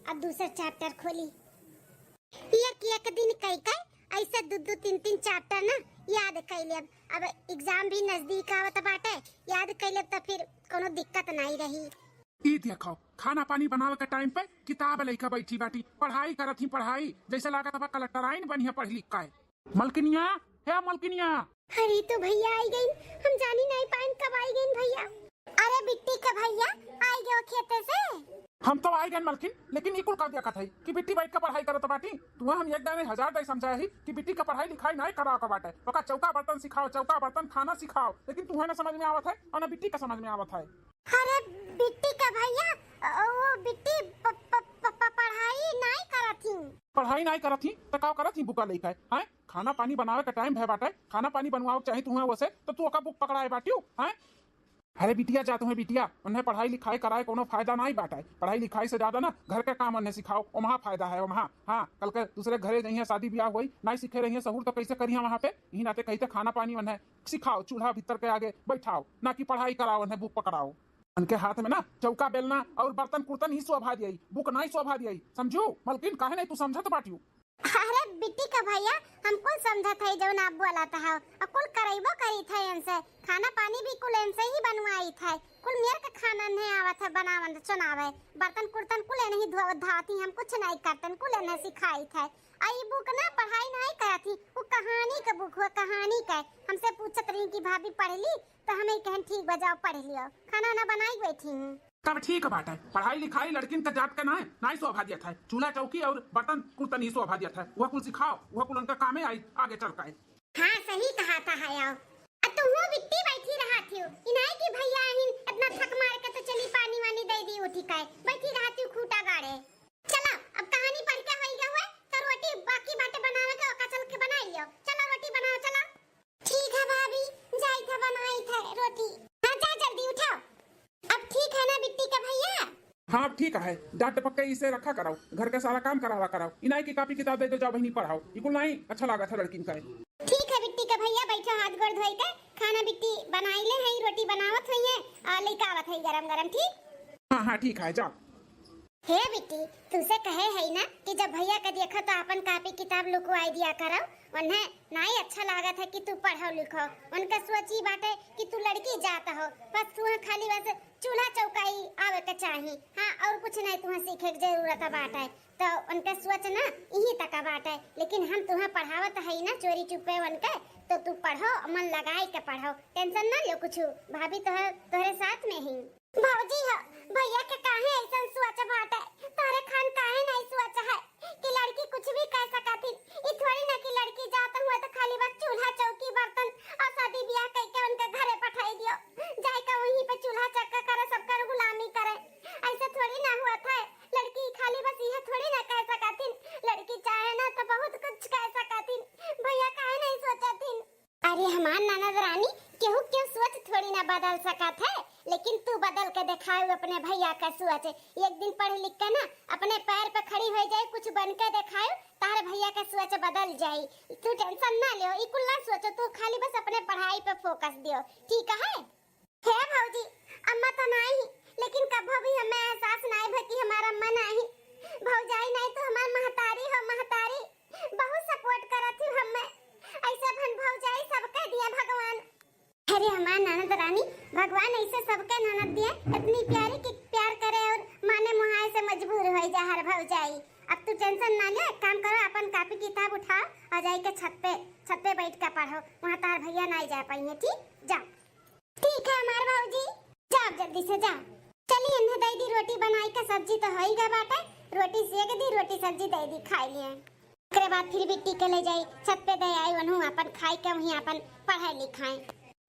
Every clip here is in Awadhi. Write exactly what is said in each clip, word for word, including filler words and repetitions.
अब दूसर chapter खोली। एक एक दिन कई कई ऐसे दू दू तीन तीन chapter ना याद कई लेब। अब exam भी नजदीक आवत बाटे, याद कई लेब त फिर कोनो दिक्कत नाई रही। ई देखो, खाना पानी बनावे के time पे किताब लइका बैठी बाटी, पढ़ाई करत ही पढ़ाई, जैसे लागत बा कलेक्टराइन बनिया पढ़ लिख के। मलकिनिया, हे मलकिनिया। अरे तो भैया आई गइन, हम जानी नाई पाइन कब आई गइन भैया। अरे बिट्टी के भैया आई गयो खेते से। हम तो आई गइन मलकिन, लेकिन ई कुल का देखत है कि बिट्टी बैठ के पढ़ाई करत बाटी। तुहे हम एक दाने हजार दाई समझाए ही कि बिट्टी के पढ़ाई लिखाई नाई करावे के बाटे, ओका चौका बर्तन सिखाओ, चौका बर्तन खाना सिखाओ, लेकिन तुहे ना समझ में आवत है और ना बिट्टी के समझ में आवत है। अरे बिट्टी के भैया, ओ बिट्टी प-, प-, प-, प-, पढ़ाई नाई करत ही। पढ़ाई नाई करत ही त का करत ही बुका लइका है, हैं? खाना पानी बनावे के time भय बाटे, खाना पानी बनवावे के चाही तुहे वसे, त तू ओका बुक पकड़ाए बाटियो, हैं? अरे बिटिया जा तुहे बिटिया, उन्हें पढ़ाई लिखाई कराए कोनो फायदा नाई बाटे। पढ़ाई लिखाई से ज्यादा ना घर के काम उन्हें सिखाओ, ओमहा फायदा है ओमहा। हाँ, कल के दूसरे घरे जइहें शादी ब्याह होई, नाई सीखे रहिए सहूर तो कैसे करिए वहाँ पे? यही नाते कहिते खाना पानी उन्हें सिखाओ, चूल्हा भीतर के आगे बैठाओ, ना कि पढ़ाई कराओ उन्हें बुक पकड़ाओ। उनके हाथ में ना चौका बेलना और बर्तन कुर्तन ही शोभा दियाई, बुक नाई शोभा दियाई, समझू? मलकिन काहे नाई तू समझत बाटियो? अरे बिट्टी का भैया, हम कुल समझत है जौन आप बोलत हो, और कुल करैबो करीत है इनसे, खाना पानी भी कुल इनसे ही बनवाइत है, कुल मेर के खाना नहीं आवत है बनावन चुनावे, बर्तन कुर्तन कुल इन्हीं धोवत धावत ही, हम कुछ नहीं करतन, कुल इन्हें सिखाइत है। आ ई बुक ना पढ़ाई नहीं करत ही, वो कहानी के बुक हुआ, कहानी के। हमसे पूछत रही कि भाभी पढ़ ली, तो हमें कहन ठीक बा जाओ पढ़ लियो, खाना ना बनाई बैठी हूँ। तब ठीक बाटे, पढ़ाई लिखाई लड़किन के जात के नाय, नाई शोभा दियत है। चूल्हा चौकी और बर्तन कुर्तन ही शोभा दियत है। वह कुल सिखाओ, वह कुल उनका कामे आई आगे चल के। हाँ, सही कहा था है। आओ, अब तुम बिट्टी बैठी रहा थी, इनाई की भैया आहिन, इतना थक मार के तो चली पानी वानी दे दी उठी के, बैठी रहा थी खूटा गाड़े। चलो, अब कहानी पढ़ के होई गए हुए, तो रोटी बाकी बाटे बनावे के, ओका चल के बनाई लियो। चलो, रोटी बनाओ, चलो। ठीक है भाभी, जाई था बनाई था रोटी। हाँ, जा जल्दी उठाओ। अब ठीक है ना बिट्टी का भैया? हाँ, अब ठीक है। डांट टपक के इसे रखा कराओ, घर का सारा काम करावा कराओ। इनाई की कापी किताब दे दो, जाओ बहिनी पढ़ाओ। इकुल नाई अच्छा लागत है लड़किन का। ठीक है बिट्टी का भैया, बैठो हाथ गोड़ धोई के, खाना बिट्टी बनाई ले है, रोटी बनावत हुई है और लेके आवत है गरम गरम, ठीक? हाँ, हाँ, ठीक है, जाओ। हे बिट्टी, तुमसे कहे है ना कि जब भैया के देखो तो अपन कापी किताब लुकवाई दिया करो, उन्हें नाई अच्छा लागत है कि तू पढ़ो लिखो। उनका सोच ई बाटे कि तू लड़की जात हो, बस तुहे खाली बस चूल्हा चौकाई आवे के चाही, हाँ, और कुछ नहीं तुहे सीखे के जरूरत बाटे। तो उनका सोच ना यही तक बाटे, लेकिन हम तुहे पढ़ावत है ना चोरी चुपे उनके, तो तू पढ़ो, मन लगाई के पढ़ो, tension ना लो कुछ, भाभी तोहरे, तोहरे साथ में ही। भौजी हो, भैया के काहे ऐसन सोच बाटे? तोहरे खान काहे नहीं सोच है कि लड़की कुछ भी कह सकत ही? ई थोड़ी ना कि लड़की जात हुआ तो खाली बस चूल्हा चौकी बर्तन और शादी ब्याह कह के उनके घरे पठाई दियो, जाए के वहीं पे चूल्हा चक्का करे, सबकर गुलामी करे। ऐसा थोड़ी ना हुआ था। लड़की खाली बस यह थोड़ी ना कह सकत ही, लड़की चाहे ना तो बहुत कुछ कह सकत ही। भैया काहे नहीं सोचत ही? अरे हमार ननद रानी, केहू के सोच थोड़ी ना बदल सकत है, लेकिन तू बदल के देखाऊ अपने भैया का सोच। एक दिन पढ़ लिख के ना अपने पैर पे खड़ी हो जाए, कुछ बन के देखाऊ, तार भैया का सोच बदल जाई। तू tension ना लियो, ई कुल ना सोचो, तू खाली बस अपने पढ़ाई पे focus दियो, ठीक है? हे भौजी, अम्मा तो नाही, लेकिन कभो भी हमें एहसास नाही भा कि हमार अम्मा नाही। भौजाई नाही तो हमार महतारी हो, महतारी। बहुत support करत ही हमें, ऐसे भन भौजाई सबके दिए भगवान। अरे हमार ननद रानी, भगवान ऐसे सबके ननद दिए, इतनी प्यारी कि प्यार करे और माने मुहाए से मजबूर हो जा हर भौजाई। अब तू tension ना ले, एक काम करो, अपन कापी किताब उठाओ और जाई के छत पे, छत पे बैठ के पढ़ो, वहाँ तार भैया ना जा पाइए, ठीक? जा। ठीक है हमार भौजी, जाओ जल्दी से जाओ। चली इन्हें दे दी रोटी बनाई के, सब्जी तो होई गए बाटे, रोटी सेक दी, रोटी सब्जी दे दी, खाई लिए। ओकरे बाद फिर बिट्टी के ले जाई छत पे, दे आई उन्हों अपन खाई के, वहीं अपन पढ़ाई लिखाई।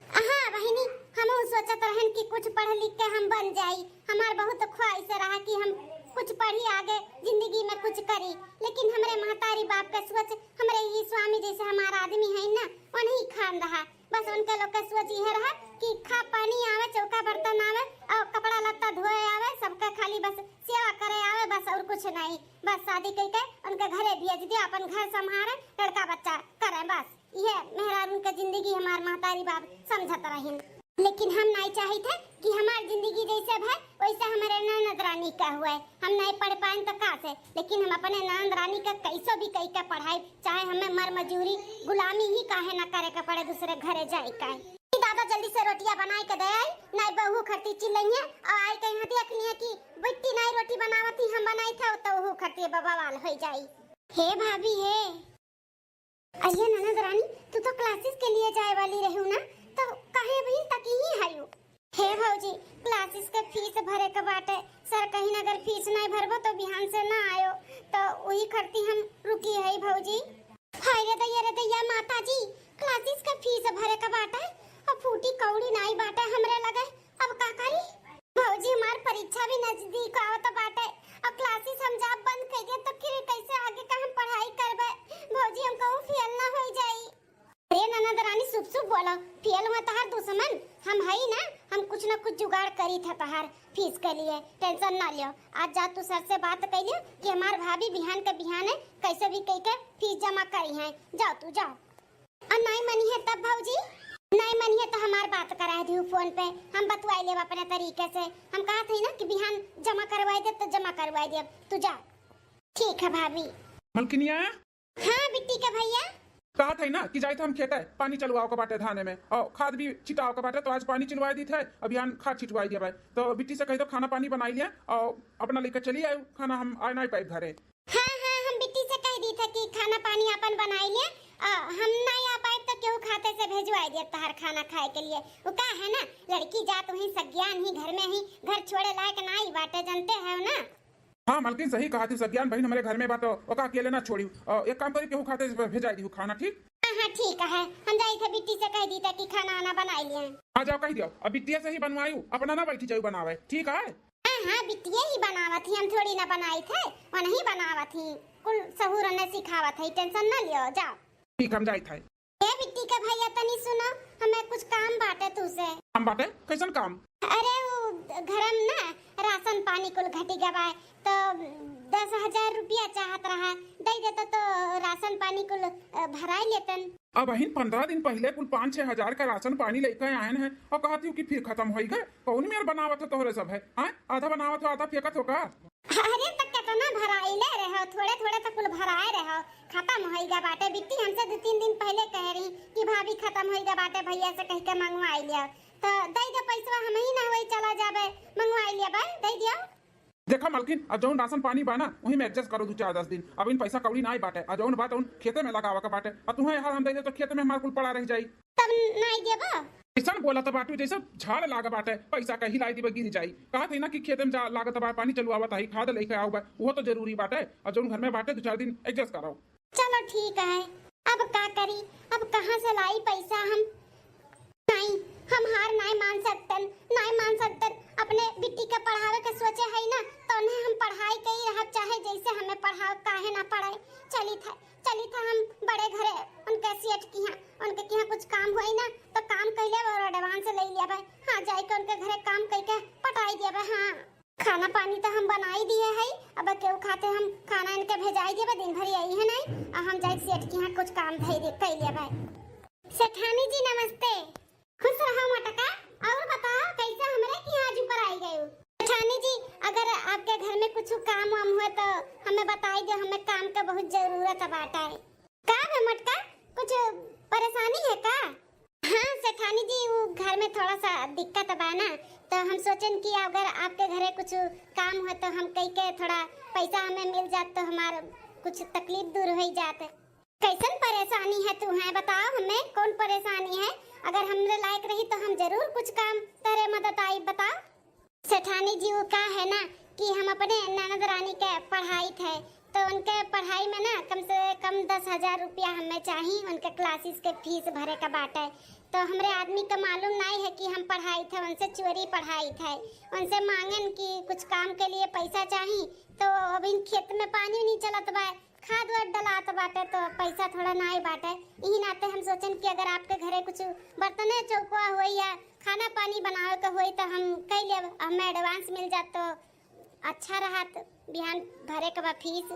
हाँ बहिनी, हम सोचत रहन कि कुछ पढ़ लिख के हम बन जाई, हमार बहुत ख्वाहिश रहा कि हम कुछ पढ़ी आगे जिंदगी में कुछ करी, लेकिन हमरे महतारी बाप के सोच, हमरे ही स्वामी जैसे हमार आदमी है ना, उन्हीं खान रहा। बस उनके लोग के सोच इहे रहा कि खा पानी आवे, चौका बर्तन आवे और कपड़ा लत्ता धोए आवे, सबके खाली बस सेवा करे आवे, बस और कुछ नहीं। बस शादी करके उनके घरे भेज दियो, अपन घर संभारे, लड़का बच्चा करे, बस इहे मेहरारून के जिंदगी हमार महतारी बाप समझत रहिन। लेकिन हम नहीं चाहित है कि हमार जिंदगी जैसे भय वैसे हमारे ननद रानी का हुए, हम नहीं पढ़ पाएन तो का से, लेकिन हम अपने ननद रानी का कैसो भी कई के पढ़ाई, चाहे हमें मर मजूरी गुलामी ही काहे ना करे के पड़े दूसरे घरे जाए का। ई दादा जल्दी से रोटियां बनाए के दे आई, नहीं बहू खरती चिल्लइहे और आई कहीं देख लिए कि बिट्टी नहीं रोटी बनावत ही हम बनाई था तो वहू खरती बवाल हो जाई। हे भाभी हे। अरे ननद रानी, तू तो क्लासेस के लिए जाए वाली रहू ना, तो काहे अभी तक ही आयु? हे भौजी, क्लासेस के फीस भरे के बाटे। सर कहिन अगर फीस नहीं भरबो तो बिहान से ना आयो, तो वही खरती हम रुकी है भौजी। हाय रे दैया रे दैया माता जी, क्लासेस के फीस भरे के बाटे, अब फूटी कौड़ी नहीं बाटे हमरे लगे, अब का करी? भौजी, हमार परीक्षा भी नजदीक आवत बाटे, और क्लासेस हम जाब बंद कर दिए तो फिर कैसे आगे का हम पढ़ाई करबे? भौजी, हम कहूँ फेल ना हो जाई। अरे ननद रानी, सुप सुप बोलो, फेल हुआ तहार दुश्मन हम हई ना, हम कुछ ना कुछ जुगाड़ करी था तहार फीस के लिए, टेंशन ना लियो। आज जा तू सर से बात कर लियो कि हमार भाभी बिहान के बिहाने कैसे भी कह के फीस जमा करी है, जाओ तू जाओ। और नहीं मनी है तब भौजी? नहीं मनी है तो हमार बात करा दियो फोन पे, हम बतवाई लेब अपने तरीके से। हम कहा थी ना कि बिहान जमा करवाई देब तो जमा करवाई देब, तू जा। ठीक है भाभी। मलकिनिया। हाँ बिट्टी के भैया। कहा थी ना कि जाइत हम खेते, पानी चलवाओ के बाटे धाने में और खाद भी छिटाओ के बाटे, तो आज पानी चलवाई दी थे, अभियान खाद छिटवाई दिया भाई। तो बिट्टी से कह दो खाना पानी बनाई लिया और अपना लेकर चली आयो खाना, हम आ नहीं पाए घरे। हाँ, हाँ, हम बिट्टी से कह दी था कि खाना पानी अपन बनाई ले, आ, हम नहीं आ पाए तो केहू खाते से भेजवाई दिया तहार खाना खाए के लिए। वो का है ना, लड़की जात वहीं सज्ञान ही घर में ही, घर छोड़े लायक ना ही बाटे, जानते हो ना। हाँ मलकिन, सही कहा थी, सज्ञान बहन हमारे घर में बात, ओका अकेले ना छोड़ी। आ, एक काम करी, केहू खाते से भेजाई दी खाना, ठीक? हाँ, हाँ, ठीक है, हम जाई थे बिट्टी से कह दी था कि खाना आना बनाई लिए। हाँ जाओ कह दियो, अब बिट्टिया से ही बनवायू, अपना ना बैठी जाऊ बनावे, ठीक है? हाँ, हाँ, बिट्टिया ही बनावत ही, हम थोड़ी ना बनाई थे, वो नहीं बनावत ही, कुल सहूर ने सिखावत है, टेंशन ना लियो, जाओ। ठीक, हम जाइत है। ए बिट्टी के भैया, तनी सुनो, हमें कुछ काम बाटे तू से। काम बाटे? कैसन काम? अरे, वो घर में ना राशन पानी कुल घटी गवा है, तो दस हजार रुपया चाहत रहा, दे देता तो राशन पानी कुल, अ, भराई लेतन। अब अहिन पन्द्रह दिन पहिले कुल पाँच छह हजार का राशन पानी लेके आयन है और कहत हो कि फिर खत्म होई गए। कौन मेर बनावत हो तोहरे सब है? हाँ, आधा बनावत हो, आधा फेंकत हो का? अरे, त केतना भराइले रहो, थोड़े थोड़े त कुल भराए रहो, खत्म होई गा बाटे। बिट्टी हमसे दो तीन दिन पहिले कह रही कि भाभी, खत्म होई गा बाटे, भैया से कह के मंगवाई लिया, तो दे दे पैसवा, हम ही ना होई चला जाबे, मंगवाई लिया भाई, दे दियो। देखा मलकिन, अब जौन राशन पानी बा ना, वही में adjust करो दो चार दस दिन। अब इन पैसा कौड़ी ना आई बाटे, अब जौन बा तौन खेते में लगावा के बाटे। अब तुम्हें यहाँ हम दे दे तो खेत में हमार कुल पड़ा रह जाई। तब नाई देबो? ऐसन बोलत बाटू जैसे झाड़ लाग बाटे, पैसा कहीं लाई दिबे गिर जाई। कहा थे ना कि खेते में जा लागत बा, पानी चलवावत आई, खाद लेके आओ बा, वो तो जरूरी बाटे। और जौन घर में बाटे दो चार दिन adjust कराओ। चलो ठीक है, अब का करी, अब कहाँ से लाई पैसा हम? नहीं, हम हार नहीं मान सकतन, नहीं मान सकतन। अपने बिट्टी के पढ़ावे के सोचे है ना, तो उन्हें हम पढ़ाई के ही रहब, चाहे जैसे हमें पढ़ाओ, काहे ना पढ़ाई। चली था, चली था हम बड़े घरे, उनके सेठ की यहाँ, उनके की यहाँ कुछ काम होई ना, तो काम कैले और advance ले लिया भाई। हाँ, जाए के उनके घरे काम कई के पटाई दिया भाई। हाँ, खाना पानी तो हम बनाई दिए है, अब केहू खाते हम खाना इनके भेजाई देबे, दिन भर यही है नहीं, और हम जाए सेठ के यहाँ कुछ काम धई दे, कई लेबे। सेठानी जी नमस्ते। खुश रहो मोटका, और बताओ कैसे हमरे के यहाँ आज ऊपर आई गए? सेठानी जी, अगर आपके घर में कुछ काम वाम हुए तो हमें बताई दो, हमें काम का बहुत जरूरत बाटा है। का बे मोटका, कुछ परेशानी है का? हाँ सेठानी जी, वो घर में थोड़ा सा दिक्कत बा ना, तो हम सोचन कि अगर आपके घरे कुछ काम हो तो हम कई के थोड़ा पैसा हमें मिल जात तो हमार कुछ तकलीफ दूर हो जात। कैसन परेशानी है तू है, बताओ हमें कौन परेशानी है? अगर हमरे लायक रही तो हम जरूर कुछ काम तोहरे मदद आई, बताओ। सेठानी जी, वो का है ना कि हम अपने ननद रानी के पढ़ाई थे, तो उनके पढ़ाई में ना कम से कम दस हजार रुपया हमें चाही, उनके क्लासेस के फीस भरे का बाटे। तो हमरे आदमी का मालूम नहीं है कि हम पढ़ाई थे, उनसे चोरी पढ़ाई थे, उनसे मांगन कि कुछ काम के लिए पैसा चाही, तो अभी खेत में पानी नहीं चलत बा, खाद वाद डलात बाटे तो पैसा थोड़ा नाई बाटे। इही नाते हम सोचन कि अगर आपके घरे कुछ बर्तने चौकुआ होई या खाना पानी बनावे के होई तो हम कई लेब, हमें advance मिल जात तो अच्छा रहत, बिहान भरे के बा फीस।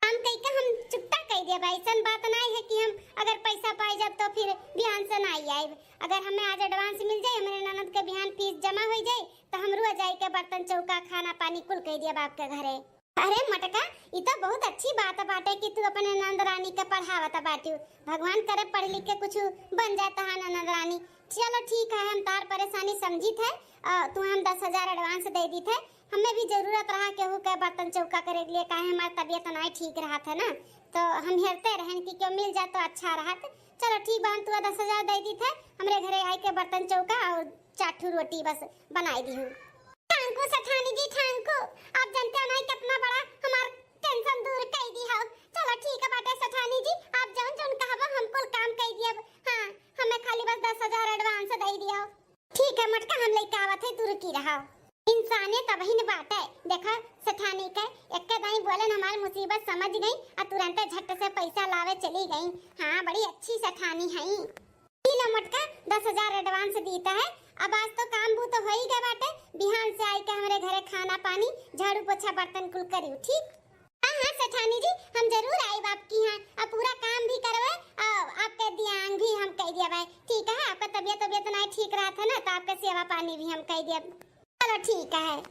काम कई के हम चुकता कई देब। ऐसन बात नाई है कि हम अगर पैसा पाई जाब तो फिर बिहान से नाई आइब। अगर हमें आज advance मिल जाए, हमरे ननद के बिहान फीस जमा हो जाए, तो हमरो जाई के बर्तन चौका, खाना पानी कुल कई देब आपके घरे। अरे मोटका, ई तो बहुत अच्छी बात बाटे कि तू अपने नंद रानी के पढ़ावत बाटू। भगवान करे पढ़ लिख के कुछ बन जाए तहार नंद रानी। चलो ठीक है, हम तार परेशानी समझित है, अ, तू हम दस हजार advance दे दीत है। हमें भी जरूरत रहा केहू के बर्तन चौका करे के लिए, काहे हमार तबीयत नाई ठीक रहत है ना, तो हम हेरते रहन कि केहू मिल जाए तो अच्छा रहत। चलो ठीक बा, हम तू दस हजार दे दीत है, हमरे घरे आई के बर्तन चौका और चार ठो रोटी बस बनाई दिहू। Thank you सेठानी जी, thank you। आप जनते नाई कितना बड़ा हमार tension दूर कई दिहू। चलो ठीक बाटे सेठानी जी, आप जौन जौन कहबो हम कुल काम कई दियब। हाँ, हमें खाली बस दस हजार advance दे दियो। ठीक है मोटका, हम लेके आवत है, तू रुकी रहा। इंसाने तबहिन बाटे, देखा सेठानी के एक्के दाई बोलन हमार मुसीबत समझ गई और तुरंते झट से पैसा लावे चली गई। हाँ, बड़ी अच्छी सेठानी है। ई लो मोटका, दस हजार advance दीत है। अब आज तो काम बू तो हो ही गए बाटे, बिहान से आई के हमरे घरे खाना पानी, झाड़ू पोछा, बर्तन कुल करियो, ठीक? हाँ, हाँ, सेठानी जी, हम जरूर आइब आपकी यहाँ। अब पूरा काम भी करवे, आ, आपके दियांग भी हम कई दिया भाई, ठीक है? आपका तबीयत, तबीयत नाई ठीक रहत है ना, तो आपका सेवा पानी भी हम कई दिया। चलो, ठीक है।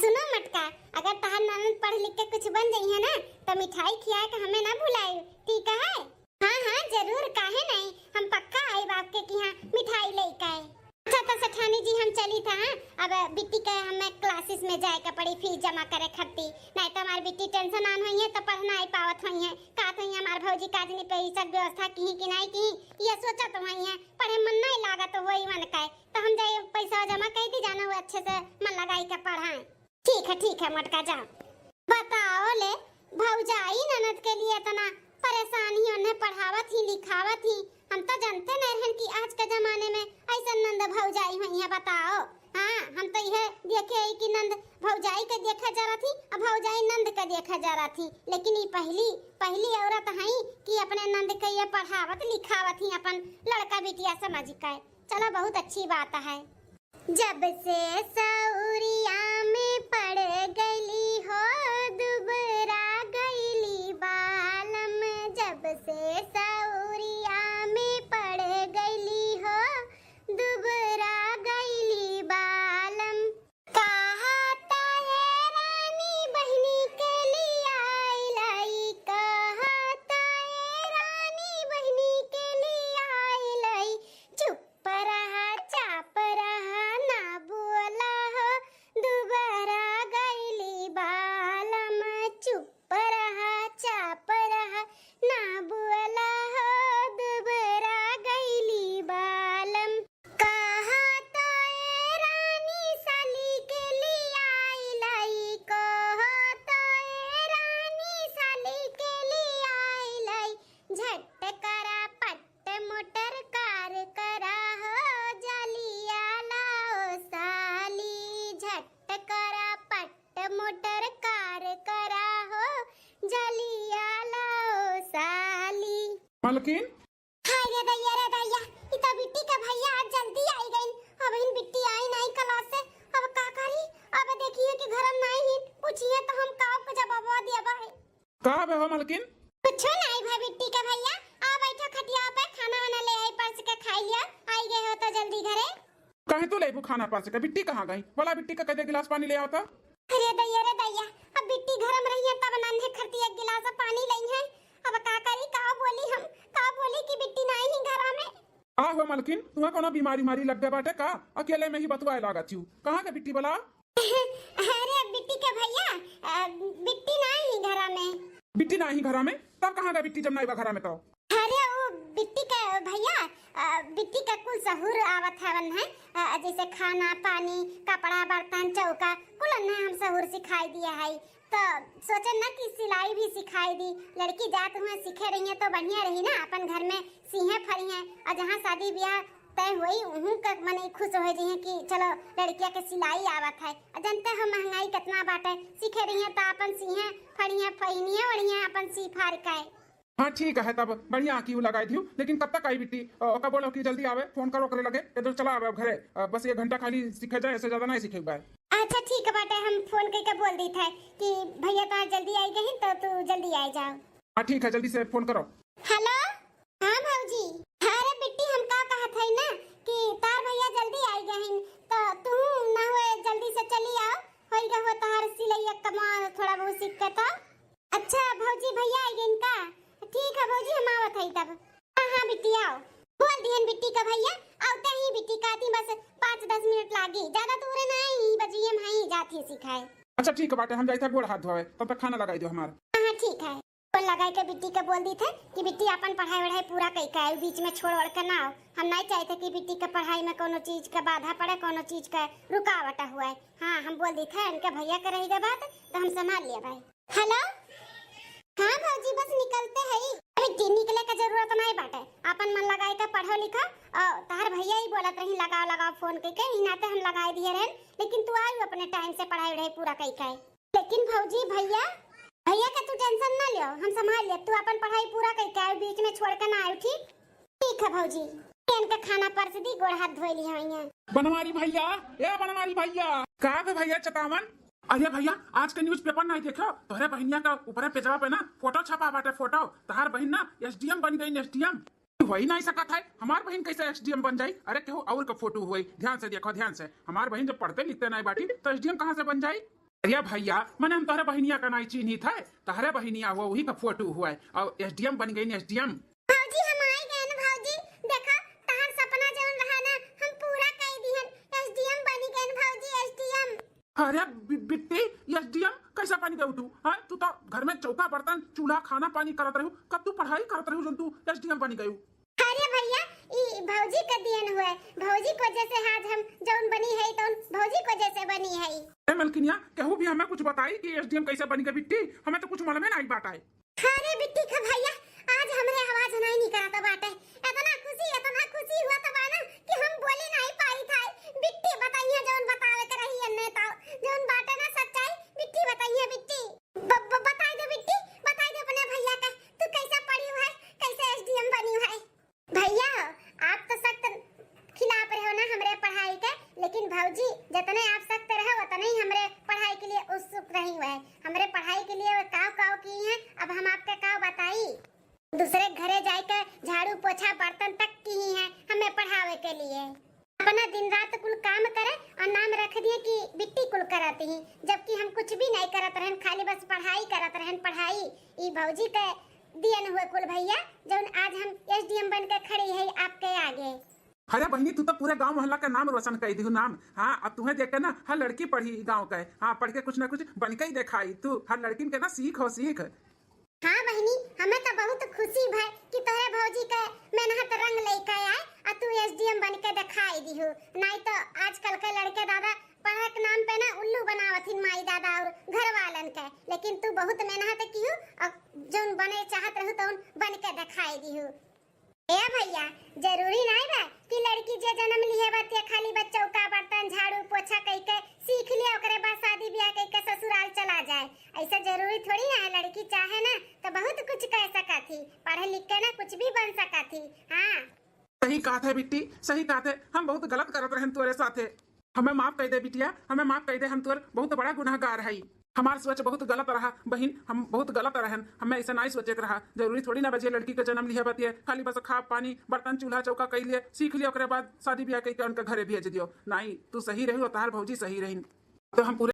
सुनो मोटका, अगर तहार ननद पढ़ लिख के कुछ बन जाई है ना, तो मिठाई खिया के हमें ना भुलाइब, ठीक है? हाँ, हाँ, जरूर, काहे नहीं, हम पक्का आइब आपके किहाँ मिठाई लेके। अच्छा, तो सेठानी जी, हम चली था, हाँ? अब बिट्टी के हमें classes में जाए के पड़ी, फीस जमा करे खातिर, नहीं तो हमार बिट्टी tension आन होई है, तो पढ़ नाई पावत होई है। का तो हमार भौजी काजनी पैसा के व्यवस्था की कि नाई की, ये सोचत होई है, पढ़े मन नाई लागत होई मन का, तो हम जाए पैसा जमा कर दी, जाना वो अच्छे से मन लगाई के पढ़ाए। ठीक है, ठीक है मोटका, जाओ। बताओ ले, भौजाई ननद के लिए इतना परेशान ही, उन्हें पढ़ावत ही, लिखावत ही। हम तो जानते नहीं रहन कि आज के जमाने में ऐसन नंद भौजाई हुई है, बताओ। हाँ, हम तो यह देखे ही कि नंद भौजाई के देखे जरा थी, अब भौजाई नंद के देखे जरा थी। लेकिन ये पहली, पहली औरत है कि अपने नंद के ये पढ़ावत लिखावत ही, अपन लड़का बिटिया समझ के। चलो, बहुत अच्छी बात है। जब से सौरिया में पड़ गईली हो, दुबरा गईली बालम। जब से सौरिया में पड़ गईली हो, दुबरा गईली बालम। कहा ताए रानी बहिनी के लियाई लाई, कहा ताए रानी बहिनी के लियाई लाई। चुप रहा, चाप रहा, ना बोला हो, दुबरा गईली बालम। चुप रहा, चाप रहा, ना बोला हो, दुबरा गईली बालम। कहा तो ए रानी साली के लियाई लाई, कहा तो ए रानी साली के लियाई लाई। झट करा पट मोटर कार करा हो, जलिया लाओ साली। झट करा पट मोटर कार करा हो, जलिया लाओ साली। मलकिन? हाय रे दैया, रे दैया, ई तो बिट्टी के भैया आज जल्दी आई गइन। अब इन बिट्टी आई नाई class से, अब का करी? अब देखिए कि घर में नाई ही, पूछिए तो हम का के जवाब दिया भाई। का बे हो मलकिन? कुछो नाई भा बिट्टी के भैया, आ बैठो खटिया पे, खाना वाना ले आई परस के खाई लिया, आई गए हो तो जल्दी घरे। काहे तू लेबू खाना परस के? बिट्टी कहाँ गई? बोला बिट्टी का कह दे गिलास पानी ले आओ तो। अरे दैया रे दैया, अब बिट्टी घर में रहिए तब नन्हे खरती एक गिलास पानी लई है। अब का करी, का बोली हम, का बोली कि बिट्टी नाई ही घर में। आ हो मलकिन, तुहा कोनो बीमारी मारी लग गए बाटे का? अकेले में ही बतुआए लागत छू। कहाँ के बिट्टी बोला? अरे बिट्टी के भैया, अ, बिट्टी नाई ही घरा में। बिट्टी नाई ही घरा में? तब कहाँ गए बिट्टी जब नाई बा घरा में तो? अरे वो बिट्टी के भैया, अ, बिट्टी के कुल सहूर आवत हवन है, अ, जैसे खाना, पानी, कपड़ा, बर्तन, चौका, कुल ने हम सहूर सिखाई दिया है। तो सोचे ना कि सिलाई भी सिखाई दी, लड़की जात हुए सीखे रही है तो बढ़िया रही ना, अपन घर में सीहे फरी है, और जहाँ शादी ब्याह तय होई, उहू के मने खुश हो जइहें कि चलो लड़किया के सिलाई आवत है। आ जानते हो महंगाई कितना बाटे, सीखे रहिए तो अपन सीहे फड़िए, फइनिए ओढ़िए अपन सी फाड़ के। हाँ ठीक है, तब बढ़िया की लगाई दियो। लेकिन कब तक आई बिट्टी? अ, ओका बोलो कि जल्दी आवे, फोन करो ओकरे लगे, इधर चला आवे अब घरे। अ, बस एक घंटा खाली सीखे जाए, ऐसे ज्यादा नहीं सीखे के बा। अच्छा ठीक बाटे, हम फोन करके बोल दी थे कि भैया तोहार जल्दी आई गई तो तू जल्दी आई जाओ। हाँ ठीक है, जल्दी से फोन करो। हेलो, हाँ भौजी। अरे बिट्टी, हम का कहत हई ना कि तार भैया जल्दी आई गहिन, तो तू ना हुए जल्दी से चली आओ, होई गए हो तोहार सिलैया कमा थोड़ा बहुत सीख के तो। अच्छा भौजी, भैया आई गइन का? ठीक है भौजी, हम आवत हई तब। हाँ हाँ बिट्टी आओ, बोल दिहन बिट्टी का भैया, आवते ही बिट्टी का आती बस पाँच दस मिनट लागी, ज्यादा दूर ना आई, बजिए हम हई जात ही सिखाए। अच्छा ठीक बाटे, हम जाइत है गोड़ हाथ धोवे, तब तक खाना लगाई दो हमार। हाँ हाँ ठीक है। फोन लगाई के बिट्टी के बोल दी थे कि बिट्टी अपन पढ़ाई वढ़ाई पूरा कई के आए, बीच में छोड़ ओड़ के ना आओ। हम नहीं चाहते कि बिट्टी के पढ़ाई में कोनो चीज के बाधा पड़े, कोनो चीज के रुकावट हुए। हाँ हम बोल दी थे, इनके भैया के रही गए बात तो हम संभाल लिया भाई। हेलो, हाँ भौजी बस निकलते हई। बिट्टी निकले के जरूरत नहीं बाटे, अपन मन लगाई के पढ़ो लिखो। और तहार भैया ही बोलत रही लगाओ लगाओ फोन कई के, ई नाते हम लगाई दिए रहन, लेकिन तू आई अपने टाइम से पढ़ाई वढ़ाई पूरा कई के। लेकिन भौजी, भैया, भैया का तू टेंशन ना लियो, हम संभाल ले। तू अपन पढ़ाई पूरा करके आयो, बीच में छोड़ के ना आयो, ठीक? ठीक है भौजी, इनका खाना परस दी, गोड़ हाथ धोई ली हई। बनवारी भैया, ए बनवारी भैया। का बे भैया चतावन? अरे भैया, आज के न्यूज़पेपर नहीं देखो? तोहरे बहिनिया का ऊपरे पेजवा पे ना फोटो छपा बाटे, फोटो। तहार बहिन ना एसडीएम बन गई, एसडीएम। हो ही नहीं सकत है, हमार बहिन कैसे एसडीएम बन जाई? अरे केहू और का फोटो हुई, ध्यान से देखो, ध्यान से। हमार बहिन जब पढ़ते लिखते नहीं बाटी तो एसडीएम कहाँ से बन जाई? अरे भैया, मने हम तोहरे बहिनिया का नहीं चीन्ही थे, तोहरे बहिनिया हुआ वही का फोटो हुआ है और एसडीएम बन गई, एसडीएम। भौजी हम आई गए ना भौजी, देखा तहार सपना जौन रहा ना हम पूरा कर दिहन, एसडीएम बनी गए भौजी, एसडीएम। अरे बि-, बिट्टी, एसडीएम कैसे बन गई तू? हाँ, तू तो घर में चौका बर्तन चूल्हा खाना पानी करत रहू, कब तू पढ़ाई करत रहू जौन तू एसडीएम बन गई? अरे भैया, ई भौजी का दियन हुए, भौजी को वजह से आज हम जौन बनी है तौन भौजी को वजह से बनी है। ए मलकिनिया, केहू भी हमें कुछ बताई कि एसडीएम कैसे बन गई बिट्टी? हमें तो कुछ मालूम नहीं बाटा है। अरे बिट्टी का भैया, आज हमरे आवाज नहीं निकलत बाटे। इतना खुशी, इतना खुशी हुआ त बा ना कि हम बोले नहीं पाई था। बिट्टी बताइए जौन बतावे के रही अन्ने ताऊ। जौन बाटे ना सच्चाई, बिट्टी बताइए बिट्टी। ब-, ब-, बताई दे बिट्टी, बताई दे अपने भैया का। तू कैसे पढ़ी है, कैसे एसडीएम बनी है? भैया, आप तो सख्त खिलाफ रहो ना हमरे पढ़ाई के, लेकिन भौजी, जितने आप सख्त रहो, उतने ही हमरे पढ़ाई के लिए उत्सुक रही हुए। हमरे पढ़ाई के लिए वो काव काव की हैं, अब हम आपके काव बताई। दूसरे घरे जाए के झाड़ू पोछा बर्तन तक की हैं हमें पढ़ावे के लिए। अपना दिन रात कुल काम करे और नाम रख दिए कि बिट्टी कुल करत ही, जबकि हम कुछ भी नहीं करत रहन, खाली बस पढ़ाई करत रहन, पढ़ाई। ई भौजी के दियन हुए कुल भैया, जौन आज हम एसडीएम बन के खड़ी है आपके आगे। अरे बहिनी, तू तो पूरे गांव मोहल्ला का नाम रोशन कर दिहू नाम। हाँ, अब तुम्हें देख के ना हर लड़की पढ़ी गांव का है। हाँ, पढ़ के कुछ ना कुछ बन के ही दिखाई तू, हर लड़किन के ना सीख हो सीख। हाँ बहिनी, हमें तो बहुत खुशी भय कि तोहरे भौजी के मेहनत रंग लेके आए और तू एसडीएम बन के दिखाई दिहू। नहीं तो आजकल के लड़के दादा पढ़े के नाम पे ना उल्लू बनावत हिन माई दादा और घर वालन के, लेकिन तू बहुत मेहनत किहू और जौन बने चाहत रहू तौन बन के दिखाई दिहू। ए भैया, जरूरी नहीं बा कि लड़की जे जन्म लिहे बा ते खाली बस चौका बर्तन झाड़ू पोछा कई के सीख लिया, ओकरे बाद शादी ब्याह कई के ससुराल चला जाए। ऐसा जरूरी थोड़ी ना है, लड़की चाहे ना तो बहुत कुछ कर सकत ही, पढ़ लिख के ना कुछ भी बन सकत ही। हाँ। सही कहत है बिट्टी, सही कहत है, हम बहुत गलत करत रहन तोरे साथे। हमें माफ कर दे बिटिया, हमें माफ कर दे, हम तोर बहुत बड़ा गुनाहगार हई। हमार सोच बहुत गलत रहा बहिन, हम बहुत गलत रहन, हमें ऐसे नहीं सोचे के रहा। जरूरी थोड़ी ना बा जे लड़की के जन्म लिहे बा ते खाली बस खा पानी बर्तन चूल्हा चौका कई लिए सीख लिए, ओकरे बाद शादी ब्याह कई के उनके घरे भेज दियो। नहीं, तू सही रही और तहार भौजी सही रही। तो हम पूरे